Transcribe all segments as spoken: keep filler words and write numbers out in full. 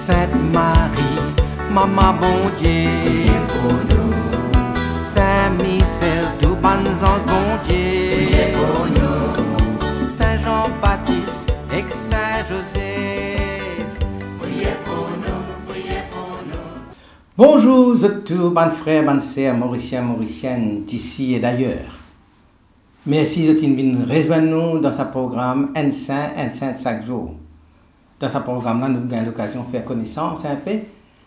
Sint Marie, Mama Bondie, priye pou nou. Sin Misel, tou bann zanz Bondie, priye pou nou. Sin Zan Batis ek Sin Zozef, priye pou nou, priye pou nou. Bonzour zot tou, bann frer, bann ser, Morisien, Morisienn, disi e dayer. Mersi zot inn vinn rezwenn nou dan sa program Enn Sin, Enn Sint sak zour. Dan sa program la, nou gagn lokazion fer konesans inpe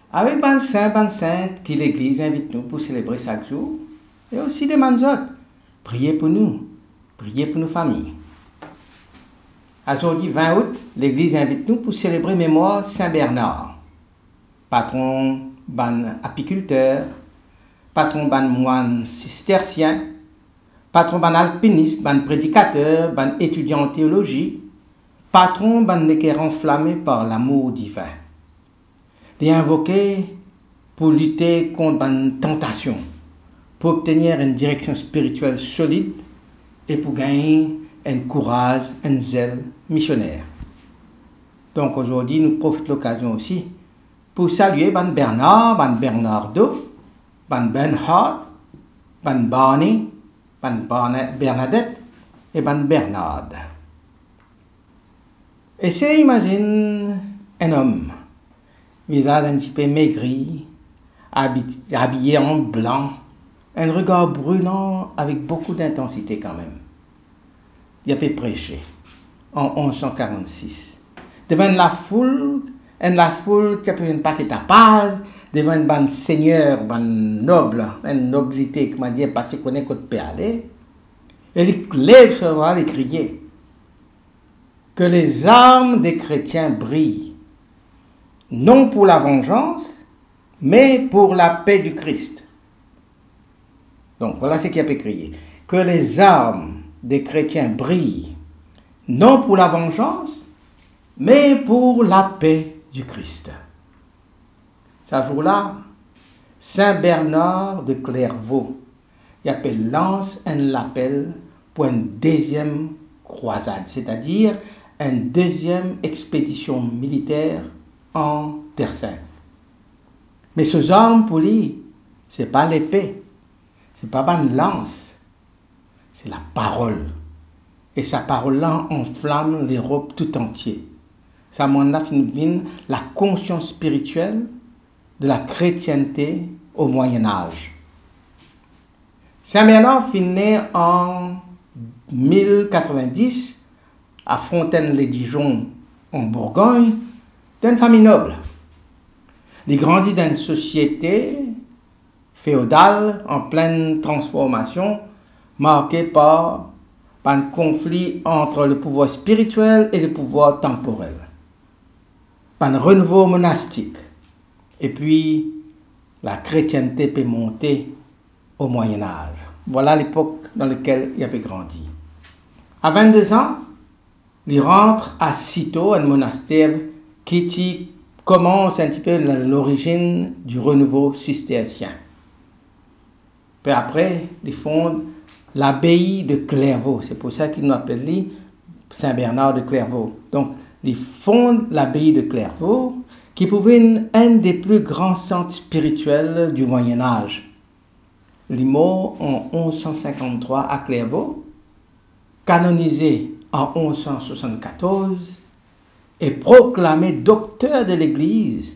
avek bann sin, bann sint ki Legliz invit nou pou selebre sak zour, e osi demann zot priye pou nou, priye pou nou fami. Azordi vin out, Legliz invit nou pou selebre memwar Sin Bernar, patron bann apikilter, patron bann mwann sistersien, patron bann alpinis, bann predikater, bann etidian teolozi, patron bann leker anflame par lamour divin. Li invoke pou lite kont bann tantasion, pou obtenir enn direksion spiritiel solid e pou gagn enn kouraz, enn zel misioner. Donk, azordi, nou profit lokazion osi pou salie bann Bernar, bann Bernardo, bann Bernhard, bann Barney, bann Barna-, Bernadet e bann Bernard. Esey imazinn enn om, vizaz enn tipe megri, abi-, abiye an blan, enn regar brilan avek boukou dintansite kanmem. Li ape preche an onz san karannsis devan enn lafoul, enn lafoul ki ape enn pake tapaz, devan enn bann segner, bann nob, enn noblite, koumadir, pa ti kone kot pe ale. E li lev so vwa, li kriye, "Que les armes des chrétiens brillent, non pour la vengeance, mais pour la paix du Christ." Donk, vwala seki li ape kriye, "Que les armes des chrétiens brillent, non pour la vengeance, mais pour la paix du Christ." Sa zour la, Sin Bernar de Clairvaux, li ape lans enn lapel pou enn deziem krwazad, setadir enn deziem expedision militer an Ter Sint. Me so zarm pou li, se pa lepe, se pa bann lans, se laparol. E sa parol la anflam Lerop toutantie. Sa mwann la finn vinn lakonsians spiritiel de la kretiennte o Moyen Âge. Sin Bernar finn ne an mil katrevin-dis a Fontaine-lès-Dijon, an Bourgogn, dan enn fami nob. Li grandi dan enn sosiete feodal an plin transformasion, marke par bann konfli ant le pouvwar spiritiel e le pouvwar tanporel. Bann renouvo monastik, epi lakretiennte pe monte o Moyen Âge. Vwala lepok dan lekel li ape grandi. A vinn-de-zan, li rant a Citeaux, enn monaster ki ti koumans enn tipe lorizinn di renouvo sistersien. Pe apre, li fond labei de Clairvaux. Se pou sa ki nou apel li Sin Bernar de Clairvaux. Donk, li fond labei de Clairvaux, ki pou vinn enn de pli gran sant spiritiel di Moyen Âge. Li mor an onz san sinkant-trwa a Clairvaux, kanonize an onz san swasann-katorz e proklame dokter de Legliz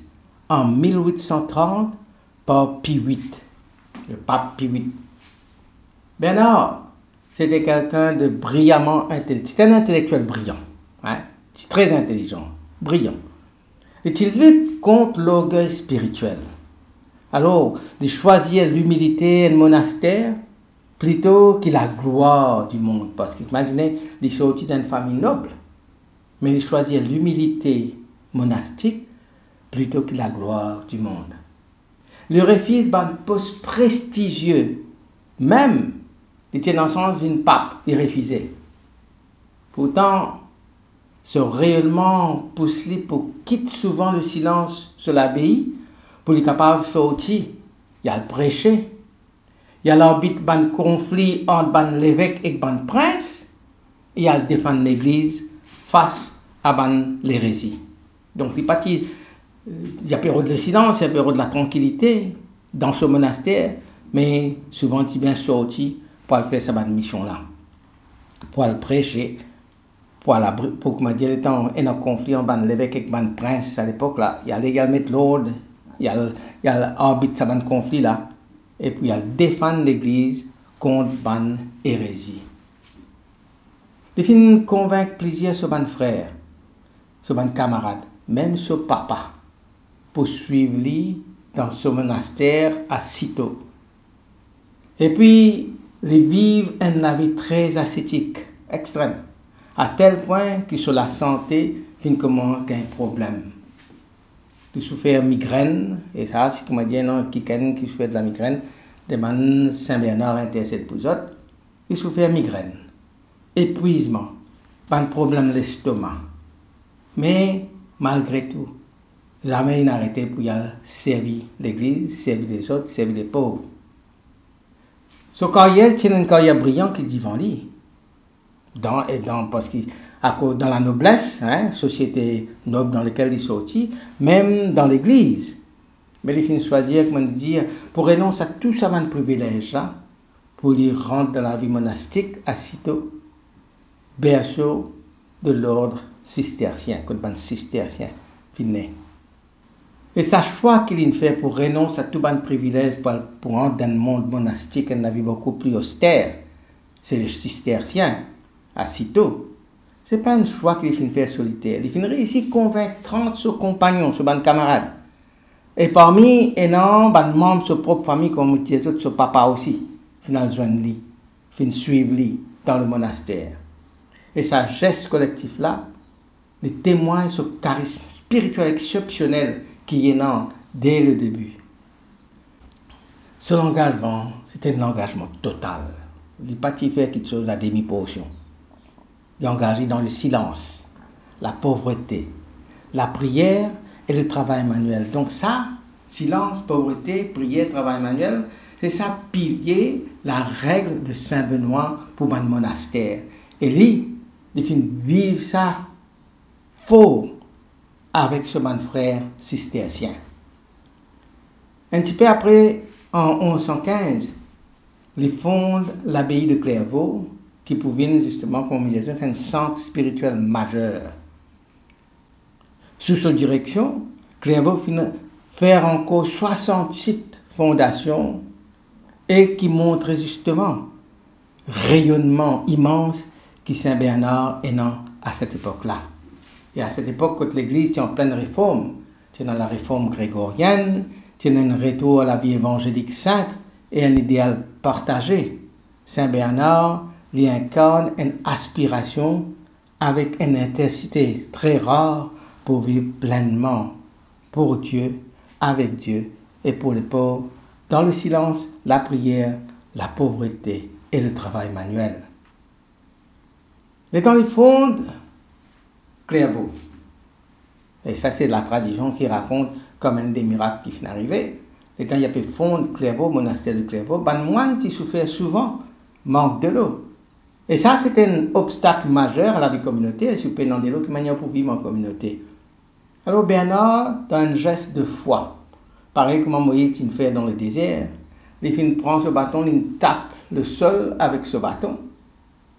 an mil wit san trant par Pi wit, le pap Pi wit. Bernar, se te kelkenn de briyaman intel-, se te enn intelektiel briyan, hein, ti tre intelizan, briyan. Li ti lit kont lorgey spiritiel. Alor, li swazir limilite enn monaster plito ki laglwar dimond, parski imazine, li sorti dan enn fami nob, me li swazir limilite monastik plito ki laglwar dimond. Li refiz bann pos prestizie, mem li ti ena sans vinn pap, li refize. Pourtan, so reyonnman pous li pou kit souvan lesilans so labei, pou li kapav sorti, li al prese, li al arbit bann konfli ant bann levek ek bann prins, li al defann Legliz fas a bann lerezi. Donk, li pa ti Li ti pe rod lesilans, li ti pe rod latrankilite dan so monaster, me souvan li ti bizin sorti pou al fer sa bann mision la, pou al prese, pou al abri-, pou, koumadir, letan ena konfli ant bann levek ek bann prins a lepok la, li ale, li al met lord, li al, li al arbit sa bann konfli la, epi li al defann legliz kont bann erezi. Li finn konvink plizier so bann frer, so bann kamarad, mem so papa, pou swiv li dan so monaster a Citeaux. Epi, li viv enn lavi tre asetik, extrem, a tel pwin ki so lasante finn koumans gagn problem. Li soufer migrenn, e sa, si, koumadir, non, kikenn ki soufer de la migrenn, demann Sin Bernar intersed pou zot. Li soufer migrenn, epwizman, bann problem lestoma. Me, malgre tou, zame li inn arete pou li al servi legliz, servi lezot, servi lepov. So karyer, ti ena enn karyer briyan ki divan li. Dan, e dan, parski akoz dan lanobles, hein, sosiete nob dan lekel li sorti, mem dan legliz. Me li finn swazir, kouma dir, pou renons a tou sa bann privilez la, pou li rant dan lavi monastik a Citeaux, berso de lord sistersien, kot bann sistersien finn ne. E sa swa ki linn fer pou renons a tou bann privilez pou al, pou rant dan mond monastik, enn lavi boukou pli oster, se le sistersien a Citeaux. Se pa enn swa ki li finn fer soliter. Li finn reisi konvink trant so konpagnon, so bann kamarad. E parmi ena bann manb so prop fami, kouma mo dir zot, so papa osi finn al zwenn li, finn swiv li dan le monaster. E sa zes kolektif la, li temwagn so karism spiritiel exsepsionel ki ena de le debi. So langazman, se ti enn langazman total. Li pa ti fer kiksoz a demi porsion. Li angaze dan le silans, la povrete, la priyer e le travay manuel. Donk sa, silans, povrete, priyer, travay manuel, se sa pilie, lareg de Sin Benwa pou bann monaster. E li, li finn viv sa for avek so bann frer sistersien. Enn tipe apre, an onz san kinz, li fond labei de Clairvaux, ki pou vinn zisteman, kouma mo dir zot, enn sant spiritiel mazer. Sou so direksion, Clairvaux finn fer ankor swasannwit fondasion e ki montre zisteman reyonnman imans ki Sin Bernar ena a set epok la. E a set epok kot legliz ti an plenn reform, ti ena lareform gregorienn, ti ena enn retour a lavi evanzelik sinp e enn ideal partaze. Sin Bernar, li inkarn enn aspirasion avek enn intensite tre rar pou viv plennman pour Dieu, avec Dieu et pour le pauvre, dans le silence, la prière, la pauvreté et le travail manuel. Letan li fond Clairvaux, e sa se latradision ki rakont kouma enn de mirak ki finn arive, letan li pe fond Clairvaux, monaster de Clairvaux, bann mwann ti soufer souvan mank delo. E sa, se ti enn obstak mazer a lavi kominoter, si ou pena delo, ki manier pou viv an kominote? Alor Bernar, dan enn zes de fwa, parey kouma Moiz ti finn fer dan ledezer, li finn pran so baton, li tap lesol avek so baton,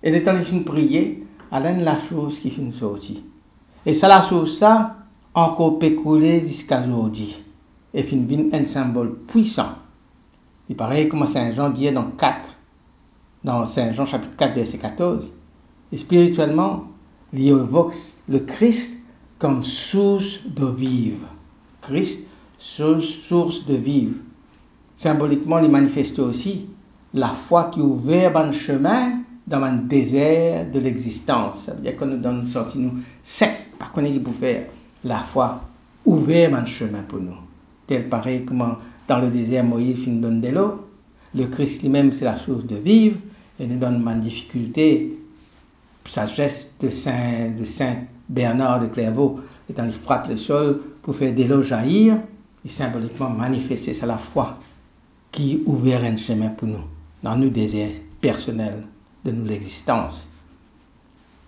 e letan li finn priye, ala enn lasours ki finn sorti. E sa lasours la ankor pe koule ziska zordi, e finn vinn enn sinbol pwisan. Li parey kouma Sin Zan dir dan kat, dan Sin Zan sapit kat verse katorz, spiritielman, li evok Lekris kom sours d'eau vive. Kris, sours, sours de viv. Sinbolikman, li manifeste osi lafwa ki ouver bann sime dan bann dezer de lexistans. Savedir kan nou dan santi nou sek, pa kone ki pou fer, lafwa ouver bann sime pou nou. Tel parey kouma dan ledezer Moiz finn donn delo, Lekris limem se lasours de viv, e nou dan bann difikilte, sazes de Sin, de Sin Bernar de Clairvaux, letan li frap lesol pou fer delo zair, li sinbolikman manifeste sa lafwa ki ouver enn sime pou nou, dan nou dezer personel de nou lexistans.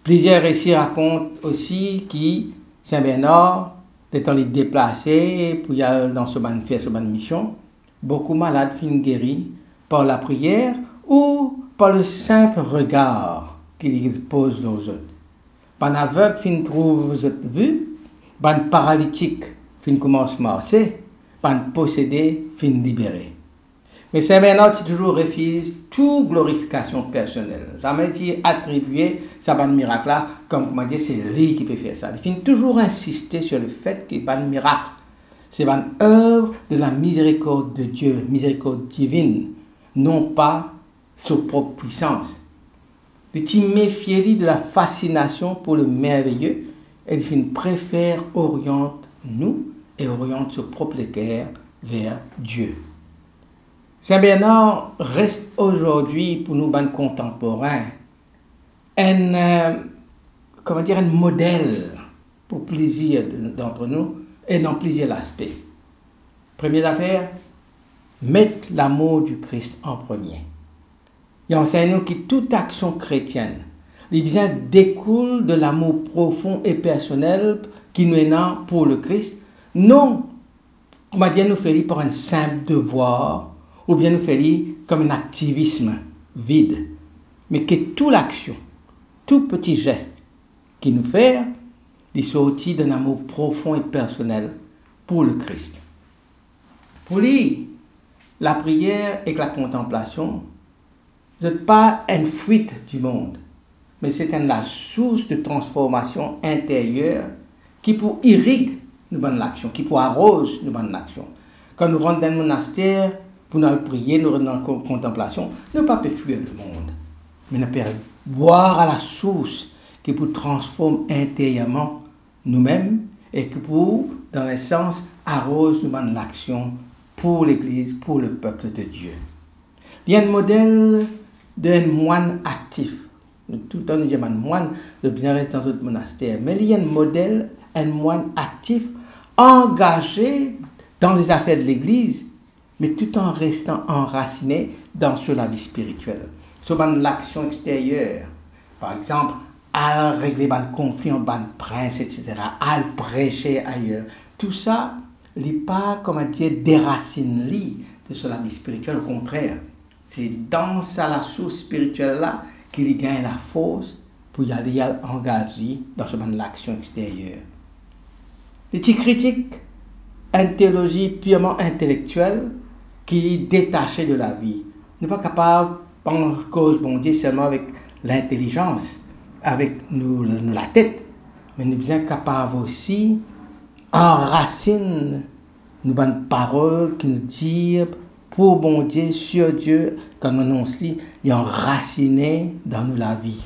Plizier resi rakont osi ki Sin Bernar Letan li deplase pou li al dan so bann, fer so bann mision, boukou malad finn geri par lapriyer ou par le sinp regar ki li poz lor zot. Bann aveg finn trouv zot vi, bann paralitik finn koumans marse, bann posede finn libere. Me Sin Bernar ti touzour refiz tou glorifikasion personel. Zame ti atribie sa bann mirak la kom, kouma dir, se li ki pe fer sa. Li finn touzour insiste sur le fet ki bann mirak se bann ev de la mizerikord de Die, mizerikord divinn, non pa so prop pwisans. Li ti mefie li de la fasinasion pou le merveye e li finn prefer oriant nou e oriant so prop leker ver Die. Sin Bernar res azordi pou nou bann kontanporin enn, eh, kouma dir, enn model pou plizier de, d'antre nou e dan plizier laspe. Premie zafer, met lamour di Kris an premie. Li ansegn nou ki tou aksion kretienn, li bizin dekoul de lamour profon e personel ki nou ena pou le Kris, non kouma dir nou fer li par enn sinp devwar, oubien nou fer li kom enn aktivism vid, me ki tou aksion, tou peti zes ki nou fer, li sorti dan lamour profon e personel pou le Kris. Pou li, lapriyer ek lakontanplasion, zot pa enn fwit di mond, me se enn lasours de transformasion interyer ki pou irig nou bann laksion, ki pou aroz nou bann laksion. Kan nou rant dan enn monaster pou nou al priye, nou ret dan ko-, kontanplasion, nou pa pe fwir lemond, me nou pe al bwar a lasours ki pou transform interyerman noumem e ki pou, dan enn sans, aroz nou bann laksion pou Legliz, pou lepep de Die. Li enn model de enn mwann aktif. Nou toultan nou dir bann mwann, zot bizin res dan zot monaster. Me li enn model, enn mwann aktif, angaze dan lezafer de Legliz, me tou an restan anrasine dan so lavi spiritiel. So bann laksion exteryer, par exanp, al regle bann konfli ant bann prins, et cetera, al prese ayer. Tou sa, li pa, kouma dir, derasinn li de so lavi spiritiel, okontrer, se dan sa lasours spiritiel la ki li gagn lafors pou li ale, li al angaz li dan so bann laksion exteryer. Li ti kritik enn teolozi pirman intelektiel ki detase de lavi. Nou pa kapav koz Bondie selman avek lintelizans, avek nou, nou latet, me nou bizin kapav osi anrasinn nou bann parol ki nou dir pou Bondie, sir Die, kan nou anons li, li anrasine dan nou lavi.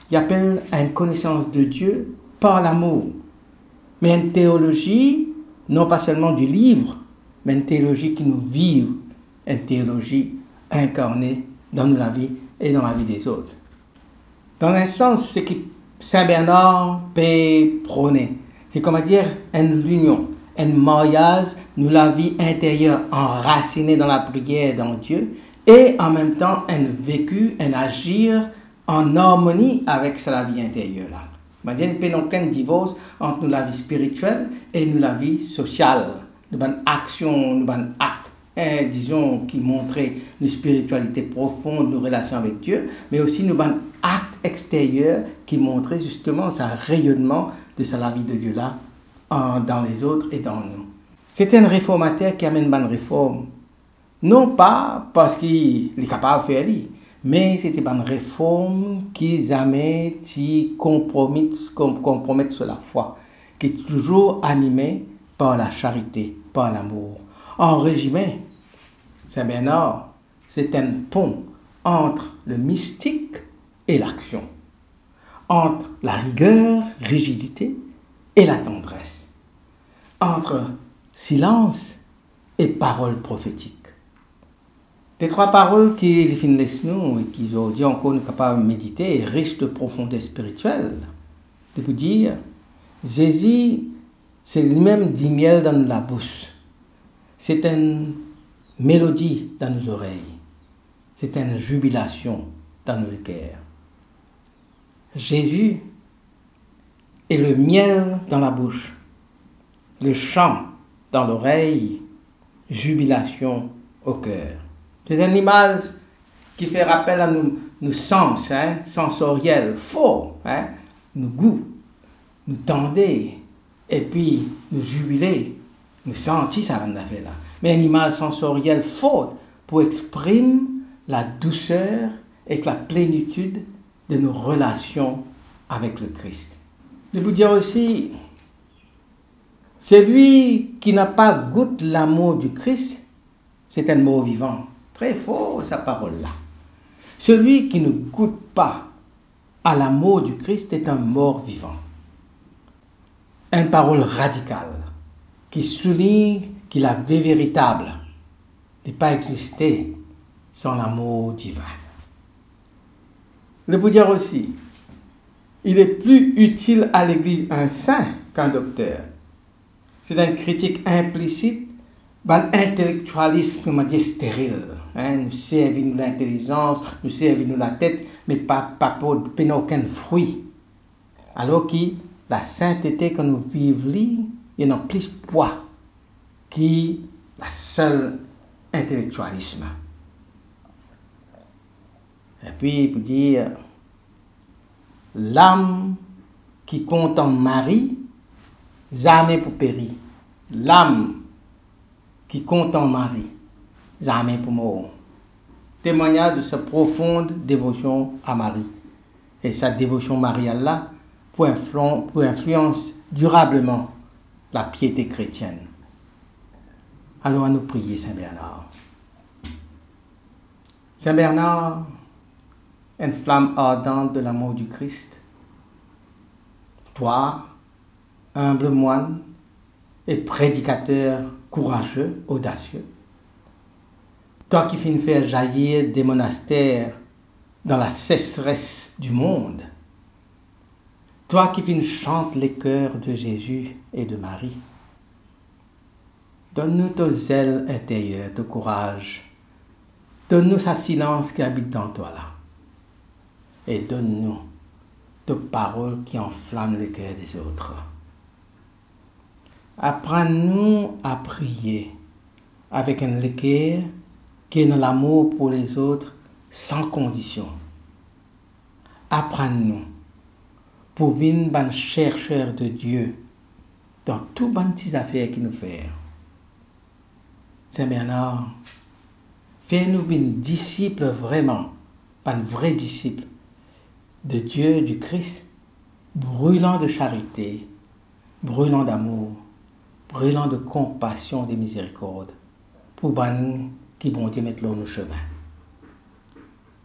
Li apel a enn konesans de Die par lamour. Me enn teolozi, non pa selman di liv, me enn teolozi ki nou viv, enn teolozi inkarne dan nou lavi e dan lavi dezot. Dan enn sans, seki Sin Bernar pe prone, se, kouma dir, enn linion, enn maryaz, nou lavi interyer anrasine dan lapriyer, dan Die, e anmemtan enn veki, enn azir an armoni avek sa lavi interyer la. Kouma dir, nou pena okenn divors ant nou lavi spiritiel e nou lavi sosial, nou bann aksion, nou bann akt, eh, dizon, ki montre nou spiritialite profon, nou relasion avek Die, me osi nou bann akt exteryer ki montre zisteman sa reyonnman de sa lavi de Die la, an, dan lezot e dan nou. Se enn reformater ki amenn bann reform, non pa parski li kapav fer li, me se ti bann reform ki zame ti konpromet, kom-, konpromet so lafwa, ki ti touzour anime par lasarite, par lamour. An rezime, Sin Bernar, se enn pon ant le mistik e laksion, ant lariger, rizidite, e latandres, ant silans e parol profetik. Detrwa parol ki li finn les nou e ki zordi ankor nou kapav medite, ris de profonder spiritiel, li pou dir, Zezi, se limem dimiel dan nou labous, se enn melodi dan nou zorey, se enn zibilasion dan nou leker. Zezi e le miel dan labous, Le chant dans l'oreille, jubilation au cœur. Se enn imaz ki fer apel a nou, nou sans, hein, sansoriel for, hein, nou gou, nou tande, epi nou zibile, nou santi sa bann zafer la. Me enn imaz sansoriel for pou exprim ladouser ek laplenitid de nou relasion avek Lekris. Li pou dir osi, celui qui n'a pas goûté l'amour du Christ, c'est un mort vivant. Tre for sa parol la. Celui qui ne goûte pas à l'amour du Christ est un mort vivant. Enn parol radikal ki soulign ki lavi veritab li pa existe san lamour divin. Li pou dir osi, il est plus utile à l'Église un saint qu'un docteur. Se enn kritik inplisit bann intelektialism, kouma dir, steril, hein, nou servi nou lintelizans, nou servi nou latet, me pa, pa pou pena okenn frwi. Alor ki lasintete kan nou viv li, li ena plis pwa ki lasel intelektialism. Epi pou dir, lam ki kontan Marie, zame pou peri. Lam ki kontan Marie, zame pou mor. Temwagnaz de sa profonde devosion a Marie. E sa devosion marial la pou influen-, pou inflians dirableman lapiete kretienn. Alor, anou priye Saint Bernard. Saint Bernard, une flamme ardente de l'amour du Christ. Toi, humble moine et prédicateur courageux, audacieux, toi qui finn fer zayir des monastères dans la sécheresse du monde, toi qui finn chante les chœurs de Jésus et de Marie, donn nou to zel interyer, to kouraz. Donn nou sa silans ki abit dan twa la. E donn nou to parol ki anflam leker dezot. Aprann nou a priye avek enn leker ki ena lamour pou lezot san kondision. Aprann nou pou vinn bann chercher de Dieu dan tou bann ti zafer ki nou fer. Saint Bernard, fer nou vinn disip vreman, bann vre disip de Dieu, du Christ, brilan de charite, brilan d'amour, brilan de konpasion, de mizerikord pou bann ki Bondie met lor nou sime.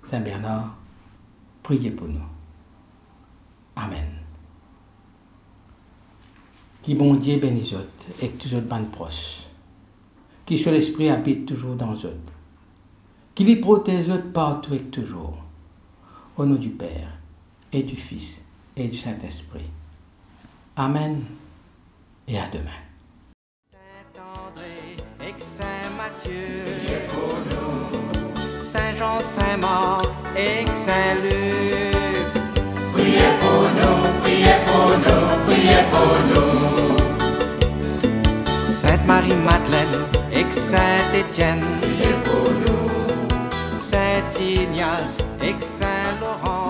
Saint Bernard, priye pou nou. Amen. Ki Bondie beni zot ek tou zot bann pros. Ki so Lespri abit touzour dan zot. Ki li protez zot partou ek touzour. Au nom du Père et du Fils et du Saint-Esprit. Amen et à demain. Saint André ek Saint Mathieu, priye pou nou. Saint Jean, Saint Marc ek Saint Luc, priye pou nou, priye pou nou, priye pou nou. Sainte Marie-Madeleine ek Saint Étienne, priye pou nou. Saint Ignace ek Saint Laurent,